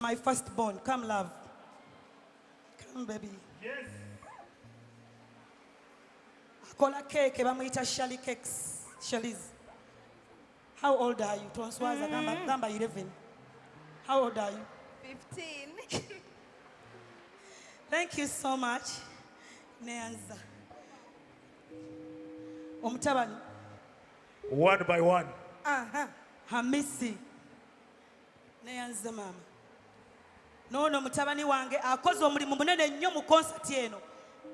My first born, come love, come baby. Yes. Akola cake bamuyita Shali Cakes. Shalis. How old are you? Tonswaza gamba gamba 11. How old are you? 15. Thank you so much. Neanza. Omutabani One by one. Aha. Hamisi. Neyanze maama. Noono mutabani wange akoze omulimu munene nnyo mu konsati eno.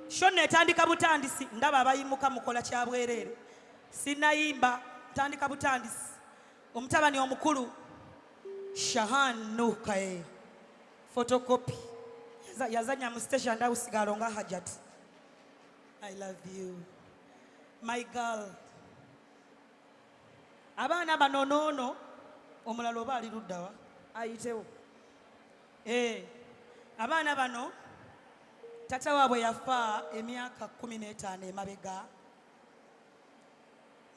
Shonna etandika butandisi, ndaba abayimuka mukola kya bwereere. Sinayimba, ntandika butandisi. Omutabani omukulu Shahan Nukae. Photocopy. Yazanya mu station ndawusigalo nga Hajat. I love you. My girl. Abaana bano noono omulala oba ali luddawa Ayitewo. Eh, abaana bano tata waabwe yafa emyaka 15 emabega.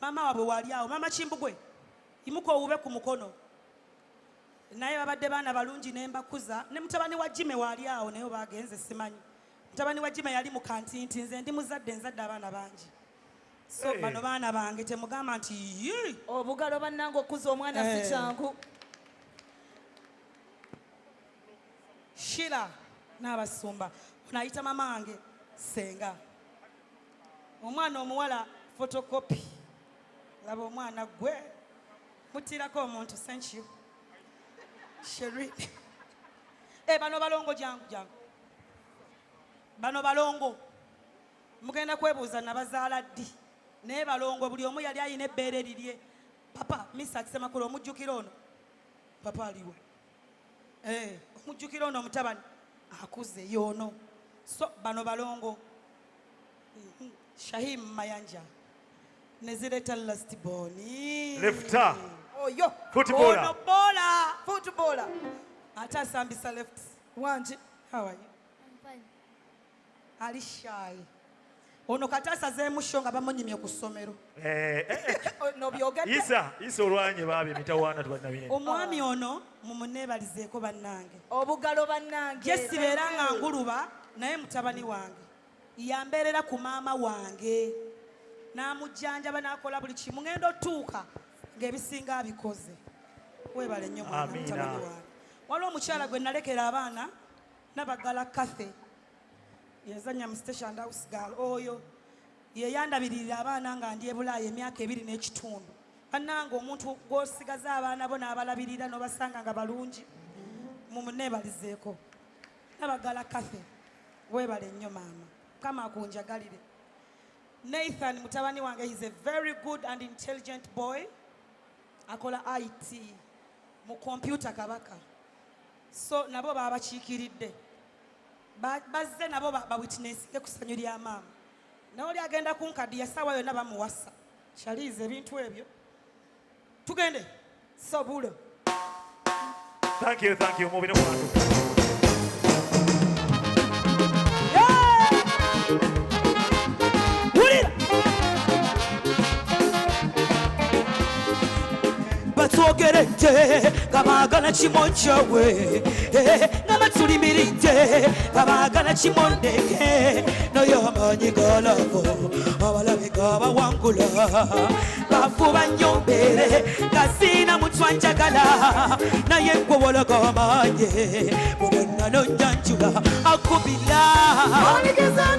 Maama waabwe wali awo, maama Kimbugwe, yimuka owube ku mukono. Naye babadde baana balungi ne mbakuza. Ne mutabani wa Jime waali awo, naye bagenze simanyi. Mutabani wa Jime yali mu kantinti, nze ndi muzadde, nzadde abaana bangi. So Hey. bano baana bange temugamba nti yii. Obugalo bannange okuza omwana si Eh. kyangu. Shira n'abasumba ono ayita mama wange senga. Omwana omuwala photocopy, laba omwana gwe mutirako omuntu. Thank you Sherin. Eh, bano balongo, jangu jangu, bano balongo mugenda kwebuuza nabazaala ddi, naye balongo buli omu yali alina ebbeere lirye. Papa Misa Kisemakula, omujjukira ono papa aliwo. Eh, omujjukira ono omutabani akuze yoono. So bano balongo. Shahim Mayanja nezireta last born. Lefter. Oyo. Footballer. Ono bola. Footballer. Ate asambisa left. Wangi. How are you? I'm fine. Ali shy ono kati asazeemu sho nga bamunyimye ku ssomero. Eh, eh, eh. Oh, no byogedde. Isa, Isa olwanye babi mitawaana tubalina binene. Omwami ono mumuneebalizeeko bannange. Obugalo bannange. Je sibeera nga nguluba, naye mutabani wange yambeerera ku maama wange n'amujjanjaba n'akola buli kimu, ngenda otuuka ng'ebisinga abikoze. Weebale nnyo mwana Amiina. mutabani wange. Waliwo omukyala gwe nalekera abaana Nabagala Kathe, yazanya mu station house girl. Oyo yeyandabirira abaana nga ndi ebulaaya emyaka 2 n'ekitundu. Bannange, omuntu gw'osigaza abaana bo n'abalabirira n'obasanga nga balungi, mumuneebalizeeko. Nabagala Kathe, weebale nnyo maama, Mukama akunjagalire. Nathan mutabani wange is a very good and intelligent boy, akola IT mu kompyuta kabaka. So nabo babakiikiridde. Bazze nabo bawitnessinge ku ssanyu lya maama. Naye oli agenda kunkadiya saawa yonna bamuwasa shaliiza ebintu ebyo. Tugende. Sobulo. Thank you, thank you. Mubine ku bantu. Yeah! Wulira batwogeredde nga baagala kimonjawe, nga batulimiridde nga baagala kimondeke, naye amaanyi galavo abalabe gabawangula. Bafuba nnyo mbeere nga siina mutwa njagala, naye gwe walaga amaanyi mu byonna nonjanjula akubira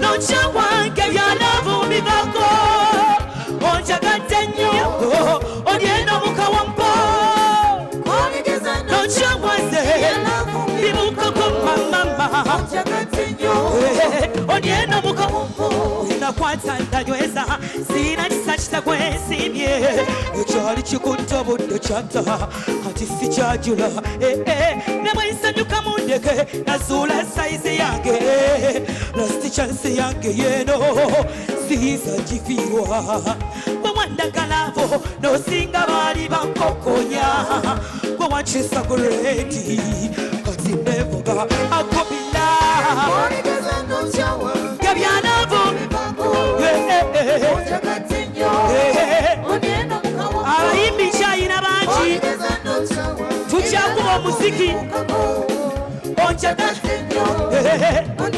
nokya wange byanavumbibako. Onjagadde nnyo olyeno mukawampo nokyawaze bibukako mamama olyeno mukawampo nakwata ndanyweza siina kisa kitagwensiimye ekyali kikutta budde kyatta kati sikyajula. Ne bwe nsanyuka mundeke nazuula sayizi yange, last chance yange yeno siyinza gifiirwa. Bwe wandagalavo nosinga baali bankokonya, gwe wankisa guredi kati nevuga akubila gabyanavu. Abayimbi nkyayina bangi, tukyakuba omuziki. Mukyagaze nnyo.